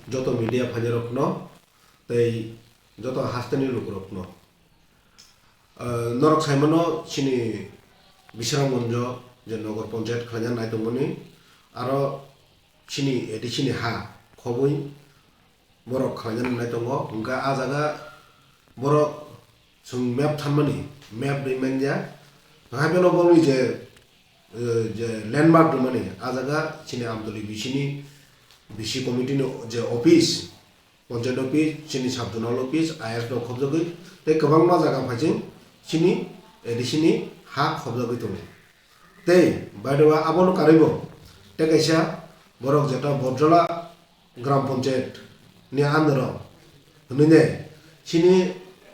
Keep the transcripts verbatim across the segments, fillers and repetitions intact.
joto media phainairokno tei joto hasteni lukurokno. Ah, norok saimano chini Bisramganjo je Nogor Panchayat khlaina nai tongmani, aro chini A D C ni ha khobwi borok khlaina nai tongo. Hwnkhe ah jaga borok chwng map thanmani, map rimanya. Haibeno bongni je, eh, je landmark rwmani, ah jaga chini Amtoli B C ni, B C committee ni je office, Panchayat office, chini sub zonal office, I S rok khobjagwi, tei kwbangma jaga phaising chini A D C ni ha khobjagwi tongo. Tei by the way, abono karwibo tei kaisa borok jeta Bojrala Gram Panchayat ni under o hwnwi nai chini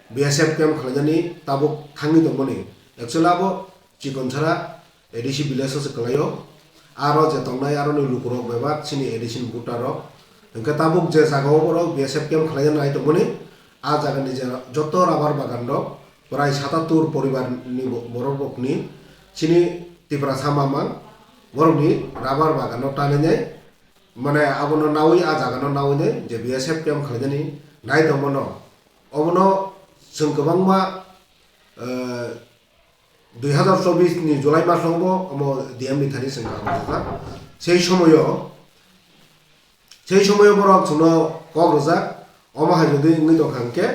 B S F camp khlainani tabuk thangwi tongmani. Actually abo Chikonsara A D C village o se kwlaio. Aro je tongnai aroni lukurok bebak chini A D C ni voter rok. Hwnkhe tabuk je jaga o borok B S F camp khlaina nai tongmani, ah jaga ni je joto rubber bagan rok prai satattur poribar ni bo-, borok rok ni chini Tiprasa mamang borok ni rubber bagan no tanwi nai, mane abono nawi ah jaga no nawi nai je B S F camp khlainani nai tongmano. Obono chwng kwbangma, eh, dui hazar chobbish ni July maso bo omo D M ni thani chwng kaam rijak. Sei somoyo, sei somoyo borok chwngno kok rijak, omo hai jodi wngwi tongkha hwnkhe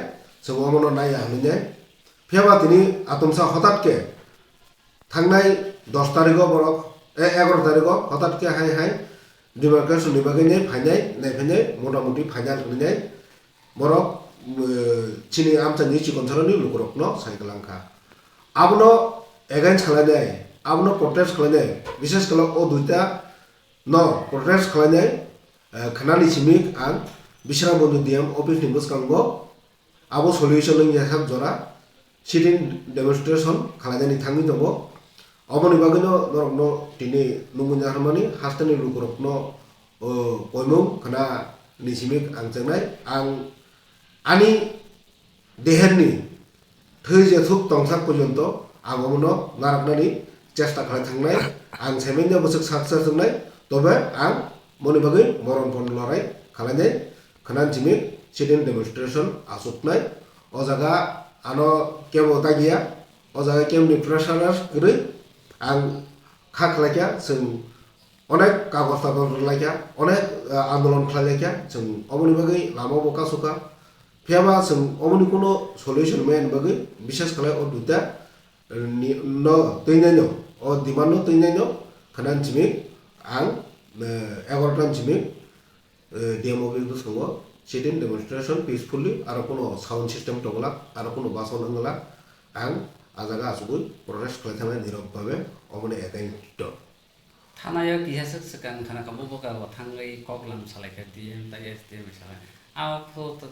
chwng omono naiya hwnwi nai. Phiyaba tini atomsa hotat khe thangnai dos tarigo borok, eh, egaroh tarigo hotat khe hai hai demarcation ni bagwi nai phainai, nai phainai, motamoti final hwnwi nai. Borok, eh, chini amchaini chikonsaroni lukurokno sai kwlangkha. Abono against khlainai, abono protest khlainai, bishes khe o duita no protest khlainai, eh, khwnani simi ang Bisramganj D M office ni bwskango abo solution wngya sak jora sit-in demonstration khlainani thangwi tongo. Oboni bagwino norokno tini nungwi naharmani hasteni lukurokno, o, koimung khna ni simi ang chengnai. Ang ani deherni thwi jethuk tongsak porjonto ang omono naraknani chesta khlai thangnai. Ang saimanna bwswk success wngnai, tobe ang moni bagwi moron pon lorai khlainai. Khna simi sit-in demonstration achuknai. O jaga ano kebo dagiya, o jaga kemni pressure kwrwi ang kha khlaikha, chwng onek kagoj tagoj rwlaikha, onek, eh, andolon khlailaikha, chwng omoni bagwi lama bo kasukha. Phiyaba chwng omoni kuno solution maiya bagwi, bishes khlai o duita, eh, ni, no twinaino, o demand no twinaino, khna simi ang, eh, egaroh ta simi, eh, D M office bwskango sit-in demonstration peacefully, aro kuno sound system tongwlak, aro kuno bason wngwlak, ang ah jaga achugwi protest khlai thangnai nirok babe, omoni against o. Thana-o kisa swk swkang thana kabo bokaro thangwi kok lam salaikha D M tei S D M salai. Abo pho to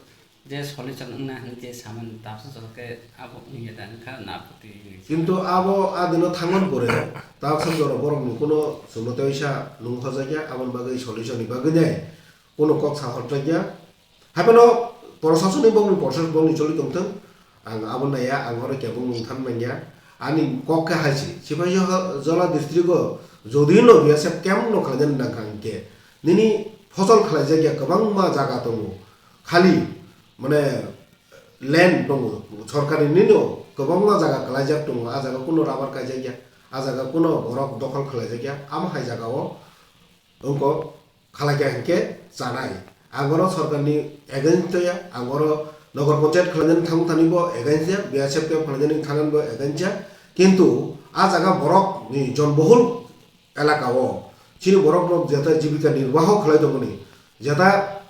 je solution wngna hwnwi je samani tabsa jora khe abo wngya da wngkha na phuti wngwi. Kintu abo a dino thangmani pore tabsa jora borokni kuno chwngno teisa nung hojakya, aboni bagwi solution ni bagwi nai kuno kok sa horjakya. Haibano proshasoni bongni process bongni choli tongthung, ang abo naiya, ang oro kebo mung than manya. Ani kok khe hai se, Sipaijola district o jodi no B S F camp no khlainani nangkha hinkhe, nini phosol khlaijakya kwbangma jaga tongo, khali mane land tongo, sorkari nini o kwbangma jaga kwlaijak tongo, a jaga kuno rubber kaijakya, a jaga kuno borok dokhol khlaijakya, amo hai jaga o wngkok khalai kha hinkhe chanai. Ang oro sorkarni against ya, ang oro Nogor Panchayat khlainani thangmani bo against ya, B S F camp khlainani thangmani bo against ya. Kintu a jaga borok ni jonbohul elaka o chini borok rok jeta jibika nirbaho khlai tongmani, jeta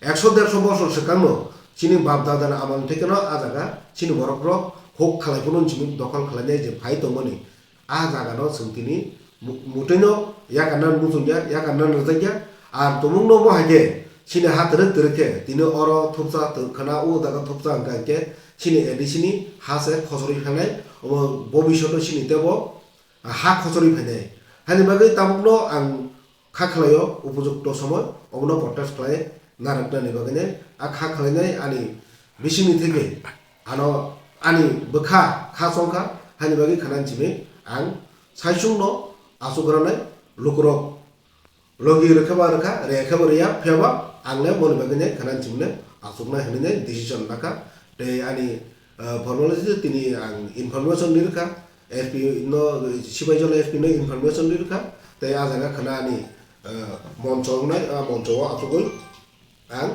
ekso derso bosor swkangno chini bap dada ni amal thekeno a jaga chini borok rok huk khlai phano chini dokhol khlainai je phai tongmani. A jaga no chwng tini mu-, mutai no yakarna muchungya, yakarna nangjakya. Ar tumung no bo hai khe chini ha twrwk twrwk khe tini oro thupsa, tw-, khna o jaga thupsa hwnkha hinkhe chini A D C ni ha se khochorwi phainai, omo bobishoto chini tebo ha khochorwi phainai. Haini bagwi tabuk no ang kha khlaio, upojukto somoi obono protest khlai narwknani bagwino a kha khlainai ani bisingni theke ano ani bwkha kha chongkha, haini bagwi khna simi ang saichungno achuk rwnai. Lukurok logi rwkhe ba rwkha, rwya khe bo rwya, phiyaba Ang le moni bagwi nai khana chimne achuknai hinwi nai decision lakha. Tei ani, ah, formalities tini ang information rirkha. S P no, Sipaijala S P no information rirkha. Tei a jaga khana ani, ah, moncho wngnai, a moncho o achugwi ang,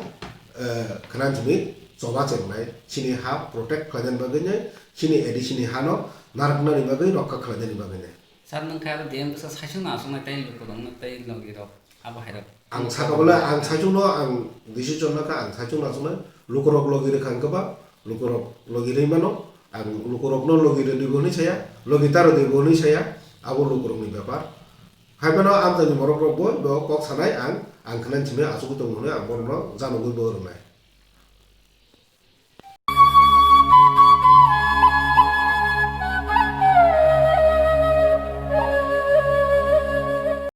ah, khana chimwi choba chengnai. Chini ha protect khlainani bagwi nai, chini A D C ni ha no narwknani bagwi, rokha khlainani bagwi nai. Sir, nwng khe aro D M bwsa saichung no achuknai tei lukurokno tei logirok abo hairok. Ang saka bole, ang saichung no ang decision lakha, ang saichung no achuknai, lukurok logi rwkha hwnkhe ba, lukurok logi rwi mano, ang lukurok no logi rwdi bo hwnwi saya, logi ta rwdi bo hwnwi saya, abo lukurok ni bepar. Hai phano amchaini borok rok bo, bo kok sanai ang, ang khna chimwi achugwi tongo hwnwi ang borok no janogwi bo rwnai.